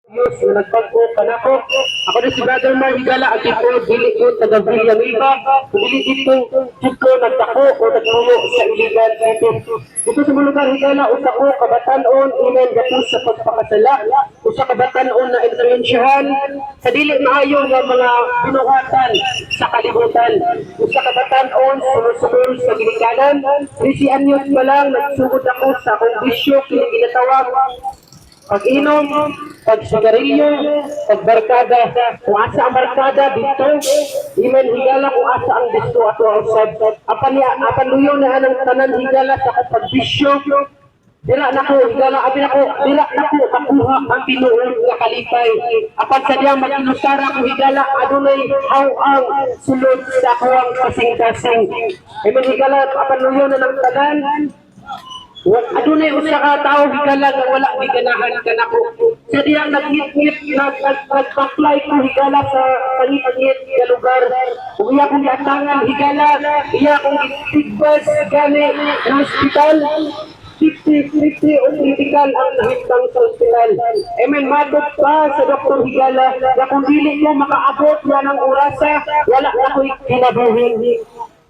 Diyos nga nagbag-o kanako. Ako ni si Brother Mar Higala, ang tipo dili ko taga Villanueva, dili dito jud ko nagdako o nagmuyo sa Iligan City. Dito sa mga lugar, higala, usa ko ka batan-on imen gapos sa pagpakasala, usa ka batan-on na influensyahan sa dili maayo nga mga binuhatan sa kalibutan. Usa ka batan-on sumulsumol sa ginikanan. 13 anyos pa lang nagsugod ako sa akong bisyo kini ginatawag pag-inom, pagsigarilyo, pagbarkada. Kung asa ang barkada dito, iman, higala, kung asa ang disko ato ang usab. Apan niya, apan luyo na anang tanan, higala, sa akong pagbisyo. Dira na ko, higala, abi nako, dira na ko makuha ang tinuod nga kalipay. Apan sa diyang magkinusara ko, higala, adunay haw-ang sulod sa akong kasing-kasing. Amen, higala, apan luyo na ng tanan, adunay usa ka tawo, higala, nga wala giganahan kanako. Sa diyang nagngit-ngit, nagpaklay ko, higala, sa pangit-ngit nga lugar. Ug iya kong giatangan, higala, iya kong gitigbas gani ng ospital. 50-50 o critical ang nahimtang sa ospital. Amen, matod pa sa doktor, higala, na kung dili ko makaabot yan ang orasa, wala na ko'y kinabuhi.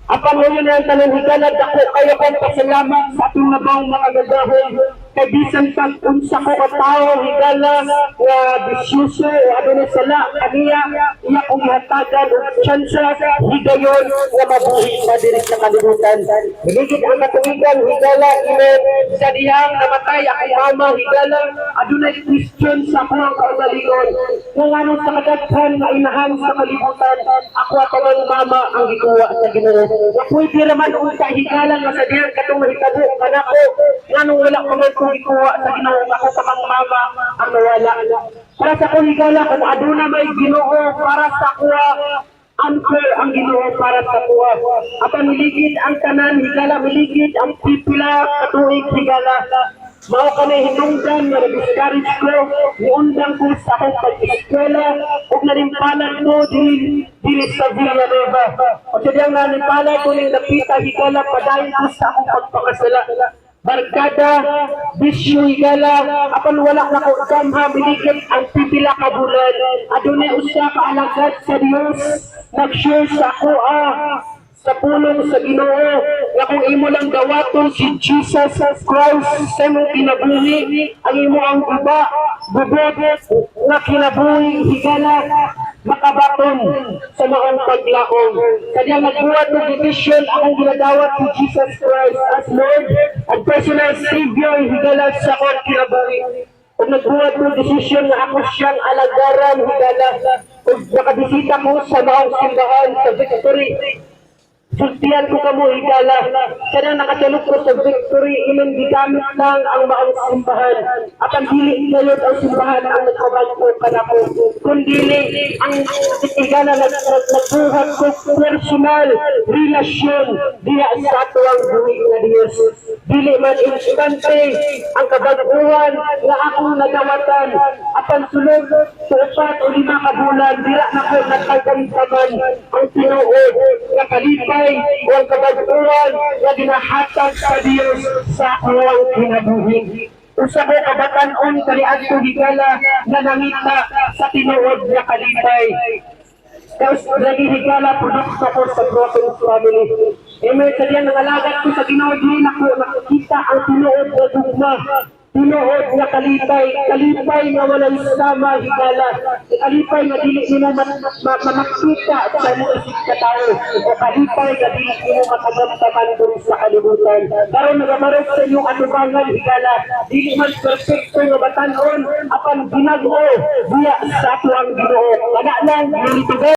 Apan ngayon na ang tanan, higala, dako kayo kong pasalamat sa atong nabang mga gagahom. Kay bisan pag unsa ko ka tawo, higala, nga bisyoso o adunay sala kaniya, iya kong gihatagan og tsansa higayon nga mabuhi pa diri sa kalibutan. Miligid ang katuigan, higala, imen sa dihang namatay akong mama, higala, adunay question sa akong kaugalingon. Kung ano sa kadaghan nga inahan sa kalibutan, ako atong mama ang gikuha sa Ginoo. Nga pwede raman unta, higala, nga sa dihang katong mahitabo kanako, nganong wala pa man kong gikuha sa Ginoo, ako sa kang mama ang nawala. Para sa akong, higala, kung aduna may Ginoo para sa kuha, unfair ang Ginoo para sa kuha. Apan miligid ang tanan, higala, miligid ang pipila katuig, higala. Mao kani hinungdan nga na-discourage ko, niundang ko sa akong pag-eskwela, ug nanimpalan ko dili dili sa Villanueva. O sa diyang nanimpala ko ning dapita, higala, padayon ko sa akong pagpakasala. Barkada, bisyo, higala, apan wala na ko gamha, miligid ang pipila ka bulan. Adunay usa ka alagad sa Dios, nag-share sa ako sa pulong sa Ginoo nga kung imo lang dawaton si Jesus Christ sa imong kinabuhi, ang imo ang guba gubot nga kinabuhi, higala, makabaton sa maong paglaom. Kanya nagbuhat og decision, akong ginadawat si Jesus Christ as Lord and personal Savior, higala, sa akong kinabuhi. Ug nagbuhat og desisyon nga ako siyang alagaran, higala, ug nakabisita ko sa maong simbahan sa Victory. Sultian ko kamo, higala. Kanang nakatulog ko sa Victory, imong gigamit lang ang maong simbahan. At ang dili gayod ang simbahan ang nagpabag-o kanako. Kundili ang higala nagbuhat ko personal relasyon diya sa atuang buhi nga Dios. Dili man instante ang kabag-uhan nga akong nadawatan. Apan sulod sa 4 o 5 ka bulan, dira na ko nagkagamtaman ang tinuod nga kalipay o ang kabag-uhan nga ginahatag sa Dios sa akong kinabuhi. Usa ko ka batan-on kaniadto, higala, nga nangita sa tinuod nga kalipay. Tapos lagi, higala, produkto ko sa broken family. Amen. Sa diyan nangalagat ko sa Ginoo, di nako nakikita ang tinuod nga gugma. Tinuod nga kalipay, kalipay nga walay sama, higala. Kalipay nga dili nimo makita sa imong isip katao o kalipay nga dili nimo makagamtaman diri sa kalibutan. Karon nagamarog sa inyong atubangan, higala, dili man perfecto nga batan-on apan ginag-o diya sa ato ang Ginoo. Kana lang, glory to God.